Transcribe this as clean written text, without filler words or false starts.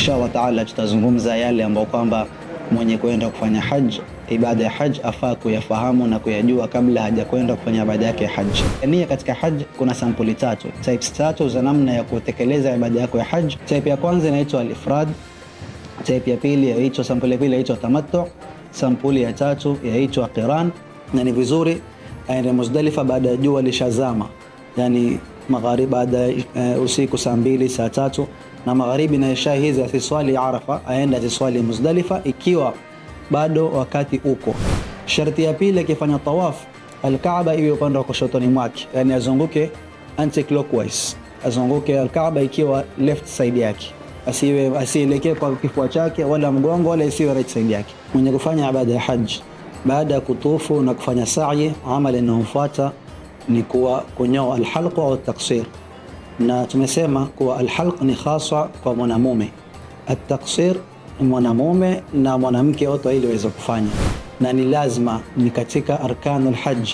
Inshallah taala tutazungumza yale ambayo kwamba mwenye kwenda kufanya haj, ibada ya haj afaa kuyafahamu na kuyajua kabla hajakwenda kufanya ibada yake ya haj. Nia katika haj kuna sampuli tatu, types tatu za namna ya kutekeleza ibada yako ya haj. Type ya kwanza inaitwa al-ifrad, type ya pili yaitwa, sampuli ya pili yaitwa tamattu, sampuli ya tatu yaitwa qiran. Na ni vizuri aende Muzdalifa baada ya jua lishazama, yani magharibi, baada ya usiku saa 2 saa 3 na magharibi na isha hizi asiswali Arafa, aende asiswali Muzdalifa ikiwa bado wakati uko. Sharti ya pili, akifanya tawaf Alkaaba iwe upande wa kushotoni mwake, yani azunguke anti-clockwise, azunguke Alkaaba ikiwa left side yake, asiwe asielekee kwa kifua chake wala mgongo wala isiwe right side yake. Mwenye kufanya ibada ya haj baada ya kutufu na kufanya sa'i, amali inayofuata ni kuwa kunyoa alhalq au taksir, na tumesema kuwa alhalq ni hasa kwa mwanamume, ataksir mwanamume na mwanamke wote ili waweze kufanya, na ni lazima, ni katika arkanul hajj.